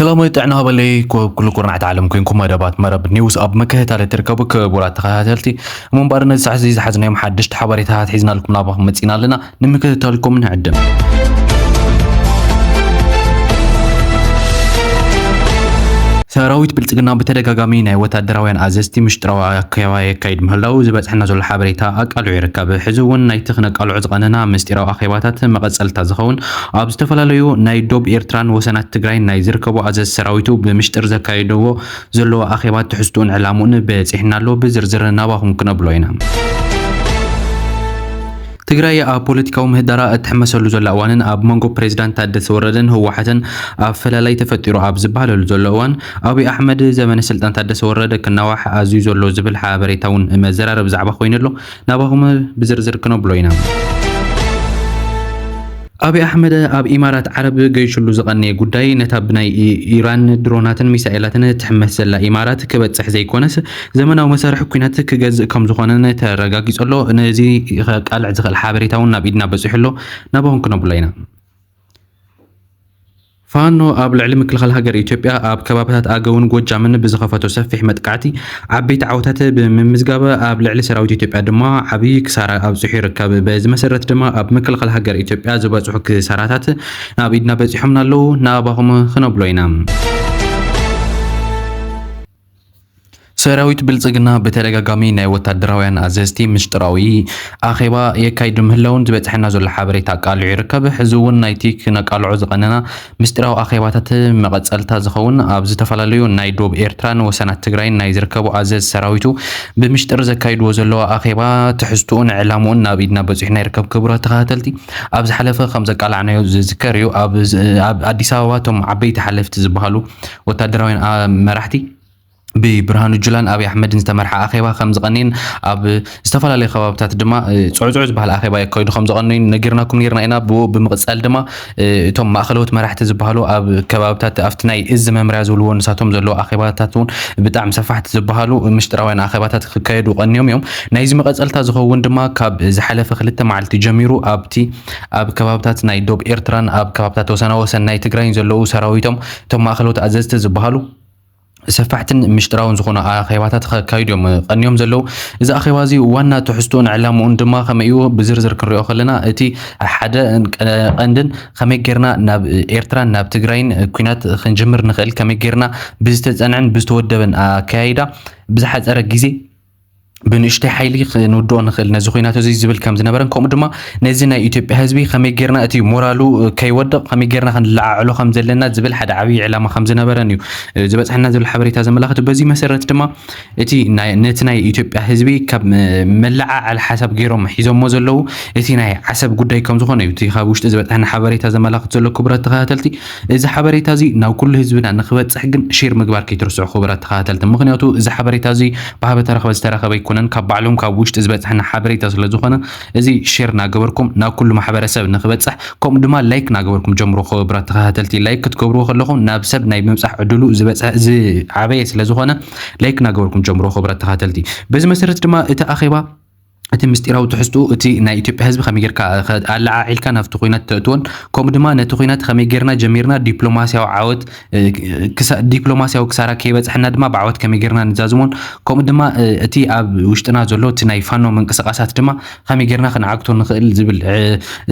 ሰላማዊ ጥዕና ሃበለይ፣ ኩ-፣ ኩሉ ኩርናዕቲ ዓለም ኮንኩም መደባት መረብ ኒውስ ኣብ ምክትታል እትርከቡ ክቡራት ተኸታተልቲ፣ እሞ እምበኣር ነዚ ሰዓት እዚ ዝሓዝናዮም ሓደሽቲ ሓበሬታታት ሒዝናልኩም ናባኹም መጺና ኣለና። ንምክትታልኩም ንዕድም። ሰራዊት ብልጽግና ብተደጋጋሚ ናይ ወታደራውያን ኣዘዝቲ ምሽጥራዊ ኣኬባ የካይድ ምህላው ዝበጽሐና ዘሎ ሓበሬታ ኣቃልዑ ይርከብ። ሕዚ እውን ናይቲ ክነቃልዖ ዝቐነና ምስጢራዊ ኣኼባታት መቐጸልታ ዝኸውን ኣብ ዝተፈላለዩ ናይ ዶብ ኤርትራን ወሰናት ትግራይን ናይ ዝርከቡ ኣዘዝ ሰራዊቱ ብምሽጥር ዘካይድዎ ዘለዎ ኣኼባ ትሕዝትኡን ዕላምኡን በጺሕና ኣሎ። ብዝርዝር ናባኹም ክነብሎ ኢና። ትግራይ ኣብ ፖለቲካዊ ምህዳራ እትሕመሰሉ ዘላ እዋንን ኣብ መንጎ ፕሬዚዳንት ታደሰ ወረደን ህወሓትን ኣፈላላይ ተፈጢሩ ኣብ ዝበሃለሉ ዘሎ እዋን፣ ኣብይ ኣሕመድ ዘመነ ስልጣን ታደሰ ወረደ ክናዋሕ ኣዝዩ ዘሎ ዝብል ሓበሬታ እውን መዘራረቢ ዛዕባ ኮይኑ ኣሎ። ናባኹም ብዝርዝር ክነብሎ ኢና። ኣብይ ኣሕመድ ኣብ ኢማራት ዓረብ ገይሽሉ ዝቐነየ ጉዳይ፣ ነታ ብናይ ኢ-፣ ኢራን ድሮናትን ሚሳኤላትን ትሕመስ ዘላ ኢማራት ክበጽሕ ዘይኮነስ፣ ዘመናዊ መሳርሒ ኲናት ክገዝእ ከም ዝኾነን ተረጋጊጹ ኣሎ። ነዚ ከቃልዕ ዝኽእል ሓበሬታ እውን ናብ ኢድና በጺሑ ኣሎ። ናባኹም ክነብሎ ኢና። ፋኖ ኣብ ልዕሊ ምክልኻል ሃገር ኢትዮጵያ ኣብ ከባብታት ኣገውን ጎጃምን ብዝኸፈቶ ሰፊሕ መጥቃዕቲ ዓበይቲ ዓወታት ብምምዝጋብ፣ ኣብ ልዕሊ ሰራዊት ኢትዮጵያ ድማ ዓብዪ ክሳራ ኣብፂሑ ይርከብ። በዚ መሰረት ድማ ኣብ ምክልኻል ሃገር ኢትዮጵያ ዝበፅሑ ክሳራታት ናብ ኢድና በፂሖምና ኣለዉ። ናባኹም ክነብሎ ኢና። ሰራዊት ብልጽግና ብተደጋጋሚ ናይ ወታደራውያን ኣዘዝቲ ምስጢራዊ ኣኼባ የካይዱ ምህላውን ዝበጽሐና ዘሎ ሓበሬታ ኣቃሊዑ ይርከብ። ሕዚ እውን ናይቲ ክነቃልዖ ዝቐነና ምስጢራዊ ኣኼባታት መቐጸልታ ዝኸውን፣ ኣብ ዝተፈላለዩ ናይ ዶብ ኤርትራን ወሰናት ትግራይን ናይ ዝርከቡ ኣዘዝ ሰራዊቱ ብምስጢር ዘካይድዎ ዘለዋ ኣኼባ ትሕዝትኡን ዕላምኡን ናብ ኢድና በጺሑና ይርከብ። ክቡራት ተኸታተልቲ፣ ኣብ ዝሓለፈ ከም ዘቃላዕናዮ ዝዝከር እዩ። ኣብ፣ ኣብ ኣዲስ ኣበባ እቶም ዓበይቲ ሓለፍቲ ዝበሃሉ ወታደራውያን፣ ኣ-፣ መራሕቲ ብብርሃኑ ጁላን ኣብይ ኣሕመድን ዝተመርሓ ኣኼባ ከም ዝቐነየን፣ ኣብ ዝተፈላለዩ ከባብታት ድማ፣ እ፣ ጽዑጽዑ ዝበሃል ኣኼባ የካይዱ ከም ዝቐነዩን ነጊርናኩም ነይርና ኢና። ብኡ ብምቕጻል ድማ፣ እ፣ እቶም ማእኸለዎት መራሕቲ ዝበሃሉ ኣብ ከባብታት፣ ኣብቲ ናይ እዝ መምርያ ዝብልዎ ንሳቶም ዘለዎ ኣኼባታት እውን ብጣዕሚ ሰፋሕቲ ዝበሃሉ ምስጢራውያን ኣኼባታት ክካየዱ ቀንዮም እዮም። ናይዚ መቐጸልታ ዝኸውን ድማ ካብ ዝሓለፈ ክልተ መዓልቲ ጀሚሩ ኣብቲ፣ ኣብ ከባብታት ናይ ዶብ ኤርትራን ኣብ ከባብታት ወሰና ወሰን ናይ ትግራይን ዘለዉ ሰራዊቶም፣ እቶም ማእኸለዎት ኣዘዝቲ ዝበሃሉ ሰፋሕትን ምሽጥራውን ዝኾኑ ኣኼባታት ከካይዱ እዮም ቀንዮም ዘለዉ። እዚ ኣኼባ እዚ ዋና ትሕዝትኡን ዕላምኡን ድማ ከመይ እዩ ብዝርዝር ክንሪኦ ከለና፣ እቲ ሓደ ቀንድን ከመይ ጌርና ናብ ኤርትራን ናብ ትግራይን ኲናት ክንጅምር ንኽእል፣ ከመይ ጌርና ብዝተጸንዐን ብዝተወደበን ኣካያይዳ ብዝሓጸረ ግዜ ብንእሽተይ ሓይሊ ክንውድኦ ንኽእል ነዚ ኲናት እዚ ዝብል ከም ዝነበረን፣ ከምኡ ድማ ነዚ ናይ ኢትዮጵያ ህዝቢ ከመይ ጌርና እቲ ሞራሉ ከይወድቕ ከመይ ጌርና ክንለዓዕሎ ከም ዘለና ዝብል ሓደ ዓብዪ ዕላማ ከም ዝነበረን እዩ፣ እ፣ ዝበጽሐና ዝብል ሓበሬታ ዘመላኽት። በዚ መሰረት ድማ እቲ ናይ፣ ነቲ ናይ ኢትዮጵያ ህዝቢ ካብ፣ እ፣ መለዓዓሊ ሓሳብ ጌሮም ሒዞሞ ዘለዉ እቲ ናይ ዓሰብ ጉዳይ ከም ዝኾነ እዩ እቲ ካብ ውሽጢ ዝበጽሐና ሓበሬታ ዘመላኽት ዘሎ። ክቡራት ተኸታተልቲ፣ እዚ ሓበሬታ እዚ ናብ ኩሉ ህዝብና ንክበጽሕ ግን ሼር ምግባር ከይትርስዑ ክቡራት ተኸታተልቲ። ምኽንያቱ እዚ ሓበሬታ እዚ ብሃበ ተረኽበ ዝተረኸበ ኣይኮነን፣ ካብ ባዕሎም ካብ ውሽጢ ዝበጽሐና ሓበሬታ ስለ ዝኾነ፣ እዚ ሼር እናገበርኩም ናብ ኩሉ ማሕበረሰብ ንክበጽሕ፣ ከምኡ ድማ ላይክ እናገበርኩም ጀምሩ። ክቡራት ተኸታተልቲ፣ ላይክ ክትገብርዎ ከለኹም ናብ ሰብ ናይ ምብጻሕ ዕድሉ ዝበጽሐ፣ ዝዓበየ ስለ ዝኾነ፣ ላይክ እናገበርኩም ጀምሩ። ክቡራት ተኸታተልቲ፣ በዚ መሰረት ድማ እቲ ኣኼባ፣ እቲ ምስጢራዊ ትሕዝትኡ፣ እቲ ናይ ኢትዮጵያ ህዝቢ ከመይ ጌርካ ከ-፣ ኣለዓዒልካ ናብቲ ኲናት ተእትዎን፣ ከምኡ ድማ ነቲ ኲናት ከመይ ጌርና ጀሚርና ዲፕሎማስያዊ ዓወት፣ እ፣ ክሳ-፣ ዲፕሎማስያዊ ክሳራ ከይበጽሐና ድማ ብዓወት ከመይ ጌርና ንዛዝሞን፣ ከምኡ ድማ፣ እ፣ እቲ ኣብ ውሽጥና ዘሎ እቲ ናይ ፋኖ ምንቅስቓሳት ድማ ከመይ ጌርና ክንዓግቶ ንኽእል ዝብል፣ እ፣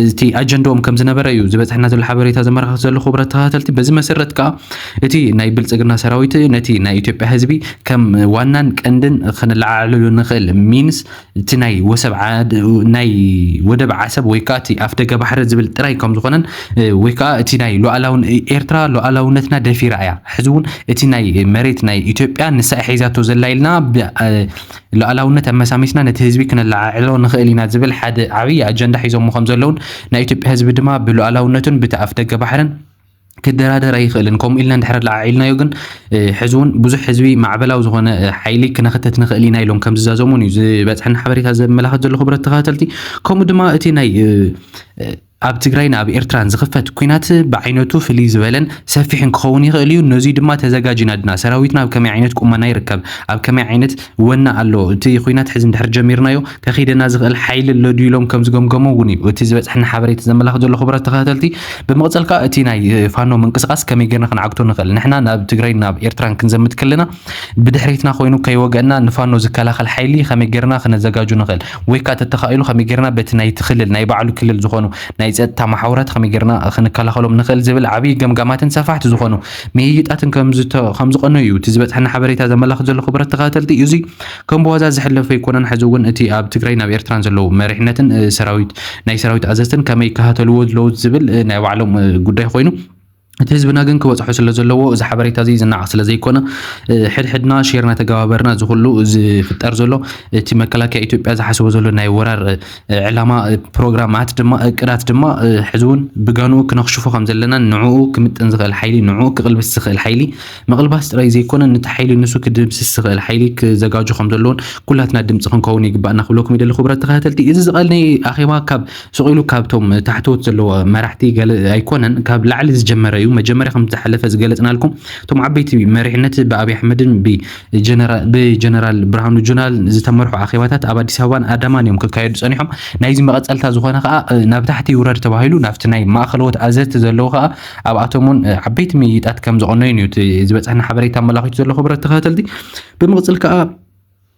እቲ ኣጀንዳኦም ከም ዝነበረ እዩ ዝበጽሐና ዘሎ ሓበሬታ ዘመላኽት ዘሎ። ክቡራት ተኸታተልቲ፣ በዚ መሰረት ከኣ እቲ ናይ ብልጽግና ሰራዊት ነቲ ናይ ኢትዮጵያ ህዝቢ ከም ዋናን ቀንድን ክንለዓዕለሉ ንኽእል ሚንስ እቲ ናይ ወሰብ ዓ-፣ ናይ ወደብ ዓሰብ ወይ ከኣ እቲ ኣፍደገ ባሕሪ ዝብል ጥራይ ከም ዝኾነን፣ እ፣ ወይ ከኣ እቲ ናይ ሉዓላውን-፣ ኤርትራ ሉዓላውነትና ደፊራ እያ። ሕዚ እውን እቲ ናይ መሬት ናይ ኢትዮጵያ ንሳ እያ ሒዛቶ ዘላ ኢልና ብ-፣ እ፣ ሉዓላውነት ኣመሳሚስና ነቲ ህዝቢ ክነለዓዕሎ ንኽእል ኢና ዝብል ሓደ ዓብዪ ኣጀንዳ ሒዞሞ ከም ዘለውን ናይ ኢትዮጵያ ህዝቢ ድማ ብሉዓላውነቱን ብቲ ኣፍደገ ባሕርን ክደራደር ኣይኽእልን። ከምኡ ኢልና እንድሕር ለዓዒልናዮ ግን፣ እ፣ ሕዚ እውን ብዙሕ ህዝቢ ማዕበላዊ ዝኾነ፣ እ፣ ሓይሊ ክነኽትት ንኽእል ኢና ኢሎም ከም ዝዛዘሙን እዩ ዝበጽሐና ሓበሬታ ዘመላኽት ዘሎ። ክቡራት ተኸታተልቲ፣ ከምኡ ድማ እቲ ናይ፣ እ፣ እ፣ ኣብ ትግራይን ኣብ ኤርትራን ዝኽፈት ኲናት ብዓይነቱ ፍልይ ዝበለን ሰፊሕን ክኸውን ይኽእል እዩ። ነዙይ ድማ ተዘጋጅና ድና ሰራዊትና ኣብ ከመይ ዓይነት ቁመና ይርከብ፣ ኣብ ከመይ ዓይነት ወና ኣሎ፣ እቲ ኲናት ሕዚ እንድሕር ጀሚርናዮ ከኺደና ዝኽእል ሓይሊ ኣሎ ድዩ ኢሎም ከም ዝገምገሙ እውን እዩ እቲ ዝበፅሐና ሓበሬታ ዘመላኽት ዘሎ። ክቡራት ተኸታተልቲ፣ ብምቕፀል ከዓ እቲ ናይ ፋኖ ምንቅስቃስ ከመይ ጌርና ክንዓግቶ ንኽእል፣ ንሕና ናብ ትግራይን ናብ ኤርትራን ክንዘምት ከለና ብድሕሪትና ኮይኑ ከይወገና ንፋኖ ዝከላኸል ሓይሊ ከመይ ጌርና ክነዘጋጁ ንኽእል፣ ወይ ከዓ ተተኻኢሉ ከመይ ጌርና በቲ ናይቲ ክልል ናይ ባዕሉ ክልል ዝኾኑ ናይ ጸጥታ መሓውራት ከመይ ጌርና ክንከላኸሎም ንኽእል ዝብል ዓብዪ ገምጋማትን ሰፋሕቲ ዝኾኑ ምይይጣትን ከም ዝተ- ከም ዝቐነዩ እዩ እቲ ዝበፅሐና ሓበሬታ ዘመላኽት ዘሎ። ክቡራት ተኸታተልቲ፣ እዚ ከም ብዋዛ ዝሕለፍ ኣይኮነን። ሕዚ እውን እቲ ኣብ ትግራይ ናብ ኤርትራን ዘለዉ መሪሕነትን እ፣ ሰራዊት ናይ ሰራዊት ኣዘዝትን ከመይ ይከታተልዎ ኣለዉ ዝብል እ፣ ናይ ባዕሎም እ፣ ጉዳይ ኮይኑ፣ እቲ ህዝብና ግን ክበፅሖ ስለ ዘለዎ እዚ ሓበሬታ እዚ ዝነዓቕ ስለ ዘይኮነ እ፣ ሕድሕድና ሼርና ተገባበርና እዚ ኩሉ ዝፍጠር ዘሎ እቲ መከላከያ ኢትዮጵያ ዝሓስቦ ዘሎ ናይ ወራር እ፣ ዕላማ እ፣ ፕሮግራማት ድማ እቅዳት ድማ እ፣ ሕዚ እውን ብጋንኡ ክነኽሽፎ ከም ዘለናን ንዕኡ ክምጥን ዝኽእል ሓይሊ ንዕኡ ክቕልብስ ዝኽእል ሓይሊ ምቕልባስ ጥራይ ዘይኮነ ነቲ ሓይሊ ንሱ ክድምስስ ዝኽእል ሓይሊ ክዘጋጆ ከም ዘለዎን ኩላትና ድምፂ ክንከውን ይግባእና ክብለኩም ይደሊ። ክቡራት ተኸታተልቲ፣ እዚ ዝቐልኒ ኣኼባ ካብ ስቕ ኢሉ ካብቶም ታሕተዎት ዘለዎ መራሕቲ ገለ ኣይኮነን፣ ካብ ላዕሊ ዝጀመረ እዩ። መጀመርያ ከም ዝሓለፈ ዝገለፅናልኩም እቶም ዓበይቲ መሪሕነት ብኣብይ ኣሕመድን ብጀነራ- ብጀነራል ብርሃኑ ጁላን ዝተመርሑ ኣኼባታት ኣብ ኣዲስ ኣበባን ኣዳማን እዮም ክካየዱ ፀኒሖም። ናይዚ መቐፀልታ ዝኾነ ከዓ እ፣ ናብ ታሕቲ ይውረድ ተባሂሉ ናብቲ ናይ ማእኸለዎት ኣዘዝቲ ዘለዉ ከዓ ኣብኣቶም እውን እ፣ ዓበይቲ ምይይጣት ከም ዝቐነዩን እዩ እቲ ዝበፅሐና ሓበሬታ ኣመላኺቱ ዘሎ። ክቡራት ተኸታተልቲ፣ ብምቕፅል ከዓ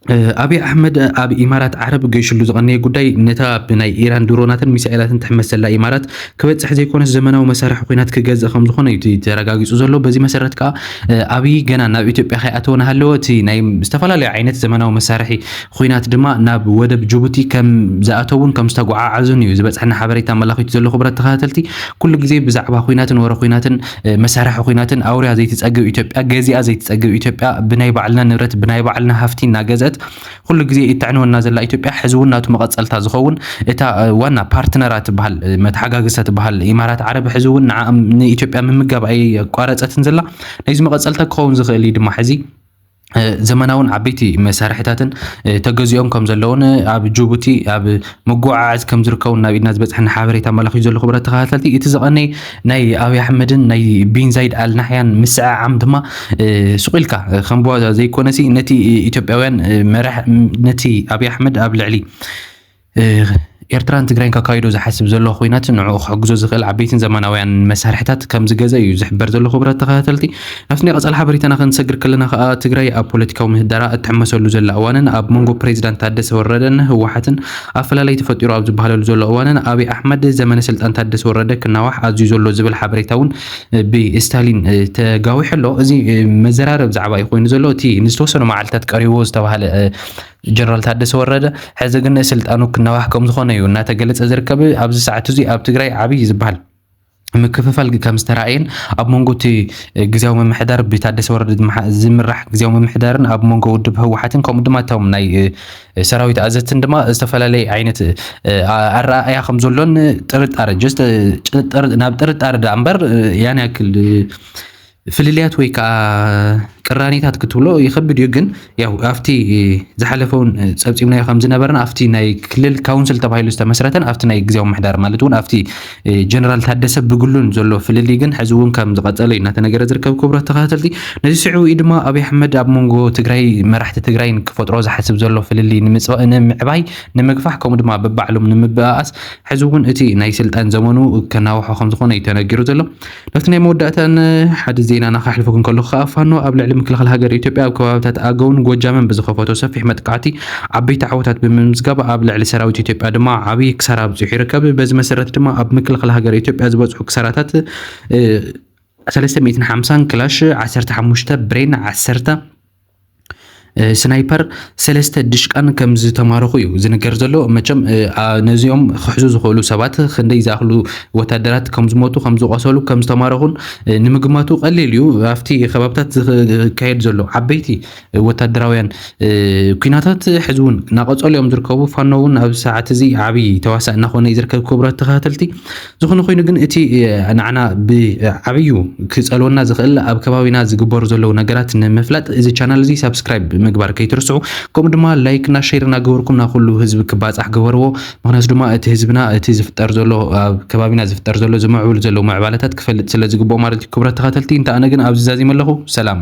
እ፣ ኣብይ ኣሕመድ ኣብ ኢማራት ዓረብ ገይሽሉ ዝቐነየ ጉዳይ ነታ ብናይ ኢራን ድሮናትን ሚሳኤላትን ትሕመስ ዘላ ኢማራት ክበፅሕ ዘይኮነስ ዘመናዊ መሳርሒ ኲናት ክገዝእ ከም ዝኾነ እዩ እቲ ተረጋጊፁ ዘሎ። በዚ መሰረት ከዓ እ፣ ኣብይ ገና ናብ ኢትዮጵያ ከይኣተወ እናሃለወ እቲ ናይ ዝተፈላለዩ ዓይነት ዘመናዊ መሳርሒ ኲናት ድማ ናብ ወደብ ጅቡቲ ከም ዝኣተውን ከም ዝተጓዓዓዙን እዩ ዝበፅሐና ሓበሬታ ኣመላኺቱ ዘሎ። ክቡራት ተኸታተልቲ፣ ኩሉ ግዜ ብዛዕባ ኲናትን ወረ ኲናትን እ፣ መሳርሒ ኲናትን ኣውርያ ዘይትፀግብ ኢትዮጵያ፣ ገዚኣ ዘይትፀግብ ኢትዮጵያ፣ ብናይ ባዕልና ንብረት ብናይ ባዕልና ሃፍቲ እናገዝአት ኩሉ ግዜ እተዕንወና ዘላ ኢትዮጵያ ሕዚ እውን ናቱ መቐፀልታ ዝኸውን እታ እ፣ ዋና ፓርትነራ ትበሃል እ፣ መተሓጋገዝታ ትበሃል ኢማራት ዓረብ ሕዚ እውን ንዓ- ንኢትዮጵያ ምምጋብ ኣየቋረፀትን ዘላ። ናይዚ መቐፀልታ ክኸውን ዝኽእል እዩ ድማ ሕዚ እ፣ ዘመናውን ዓበይቲ መሳርሕታትን እ፣ ተገዚኦም ከም ዘለውን እ፣ ኣብ ጅቡቲ ኣብ ምጉዕዓዝ ከም ዝርከቡ ናብ ኢድና ዝበፅሐና ሓበሬታ ኣመላኺቱ ዘሎ። ክቡራት ተኸታተልቲ፣ እቲ ዝቐነየ ናይ ኣብይ ኣሕመድን ናይ ቢን ዛይድ ኣል ናህያን ምስዕዓም ድማ እ፣ ሱቕ ኢልካ እ፣ ከም ብዋዛ ዘይኮነሲ ነቲ እ፣ ኢትዮጵያውያን እ፣ መራሕ- ም- ነቲ ኣብይ ኣሕመድ ኣብ ልዕሊ እ፣ ኤርትራን ትግራይን ከካይዶ ዝሓስብ ዘሎ ኲናት ንዕኡ ክሕግዞ ዝኽእል ዓበይትን ዘመናውያን መሳርሕታት ከም ዝገዘ እዩ ዝሕበር ዘሎ። ክቡራት ተኸታተልቲ፣ ናብቲ ናይ ቀጻሊ ሓበሬታና ክንሰግር ከለና ከኣ ትግራይ ኣብ ፖለቲካዊ ምህዳራ እትሕመሰሉ ዘላ እዋንን ኣብ መንጎ ፕሬዚዳንት ታደሰ ወረደን ህወሓትን ኣፈላለይ ተፈጢሩ ኣብ ዝበሃለሉ ዘሎ እዋንን ኣብይ ኣሕመድ ዘመነ ስልጣን ታደሰ ወረደ ክናዋሕ ኣዝዩ ዘሎ ዝብል ሓበሬታ እውን እ፣ ብስታሊን እ፣ ተጋዊሑ ኣሎ። እዚ እ፣ መዘራረብ ዛዕባ እዩ ኮይኑ ዘሎ። እቲ ንዝተወሰኑ መዓልታት ቀሪብዎ ዝተባሃለ እ፣ ጀነራል ታደሰ ወረደ ሕዚ ግን ስልጣኑ ክናዋሕ ከም ዝኾነ እዩ እናተገለጸ ዝርከብ። ኣብዚ ሰዓት እዚ ኣብ ትግራይ ዓብዪ ዝበሃል ምክፍፋል ከም ዝተራእየን ኣብ መንጎ እቲ ግዝያዊ ምምሕዳር ብታደሰ ወረደ ዝመሓ- ዝምራሕ ግዝያዊ ምምሕዳርን ኣብ መንጎ ውድብ ህወሓትን ከምኡ ድማ እቶም ናይ እ፣ ሰራዊት ኣዘዝትን ድማ ዝተፈላለየ ዓይነት እ፣ ኣ- ኣረኣእያ ከም ዘሎን ጥርጣረ just እ፣ ጥርጥር- ናብ ጥርጣረ ደኣ እምበር እ፣ ያን ያክል እ፣ ፍልልያት ወይ ከዓ ቅራኔታት ክትብሎ ይኸብድ እዩ። ግን ያው ኣብቲ ዝሓለፈውን ጸብጺብናዮ ከም ዝነበርና ኣብቲ ናይ ክልል ካውንስል ተባሂሉ ዝተመስረተን ኣብቲ ናይ ግዜያዊ ምሕዳር ማለት እውን ኣብቲ ጀነራል ታደሰ ብግሉን ዘሎ ፍልልይ ግን ሕዚ እውን ከም ዝቐጸለ እዩ እናተነገረ ዝርከብ። ክቡራት ተኸታተልቲ፣ ነዚ ስዒቡ እዩ ድማ ኣብይ ኣሕመድ ኣብ መንጎ ትግራይ መራሕቲ ትግራይን ክፈጥሮ ዝሓስብ ዘሎ ፍልልይ ንምጽ- ንምዕባይ ንምግፋሕ ከምኡ ድማ በባዕሎም ንምብኣኣስ ሕዚ እውን እቲ ናይ ስልጣን ዘመኑ ከናውሖ ከም ዝኾነ እዩ ተነጊሩ ዘሎ። ናብቲ ናይ መወዳእታን ሓደ ዜናና ከሕልፈኩም ከለኹ ከኣ ፋኖ ኣብ ልዕሊ ምክልኻል ሃገር ኢትዮጵያ ኣብ ከባብታት ኣገውን ጎጃምን ብዝኸፈቶ ሰፊሕ መጥቃዕቲ ዓበይቲ ዓወታት ብምምዝጋብ ኣብ ልዕሊ ሰራዊት ኢትዮጵያ ድማ ዓብዪ ክሳራ ኣብፂሑ ይርከብ። በዚ መሰረት ድማ ኣብ ምክልኻል ሃገር ኢትዮጵያ ዝበፅሑ ክሳራታት እ፣ ሰለስተ ሚእትን ሓምሳን ክላሽ ዓሰርተ ሓሙሽተ ብሬን ዓሰርተ እ፣ ስናይፐር ሰለስተ ድሽቃን ከም ዝተማረኹ እዩ ዝንገር ዘሎ። መቸም እ፣ ኣ- ነዚኦም ክሕዙ ዝኽእሉ ሰባት ክንደይ ዝኣኽሉ ወታደራት ከም ዝሞቱ ከም ዝቆሰሉ ከም ዝተማረኹን እ፣ ንምግማቱ ቀሊል እዩ። ኣብቲ ከባብታት ዝክ- ዝካየድ ዘሎ ዓበይቲ ወታደራውያን እ፣ ኲናታት ሕዚ እውን እናቐጸሉ እዮም ዝርከቡ። ፋኖ እውን ኣብ ሰዓት እዚ ዓብዪ ተዋሳእ እናኾነ እዩ ዝርከብ። ክቡራት ተኸታተልቲ፣ ዝኾነ ኮይኑ ግን እቲ እ፣ ንዓና ብዓብዩ ክጸልወና ዝኽእል ኣብ ከባቢና ዝግበሩ ዘለዉ ነገራት ንምፍላጥ እዚ ቻናል እዚ ሳብስክራይብ ምግባር ከይትርስዑ። ከምኡ ድማ ላይክ እና ሼር እናገበርኩም ናብ ኩሉ ህዝቢ ክባፃሕ ግበርዎ። ምክንያቱ ድማ እቲ ህዝብና እቲ ዝፍጠር ዘሎ ኣብ ከባቢና ዝፍጠር ዘሎ ዝምዕብል ዘሎ ምዕባለታት ክፈልጥ ስለ ዝግብኦ ማለት እዩ። ክቡራት ተኸታተልቲ እንተ ኣነ ግን ኣብዚ ዛዚመ ኣለኹ። ሰላም።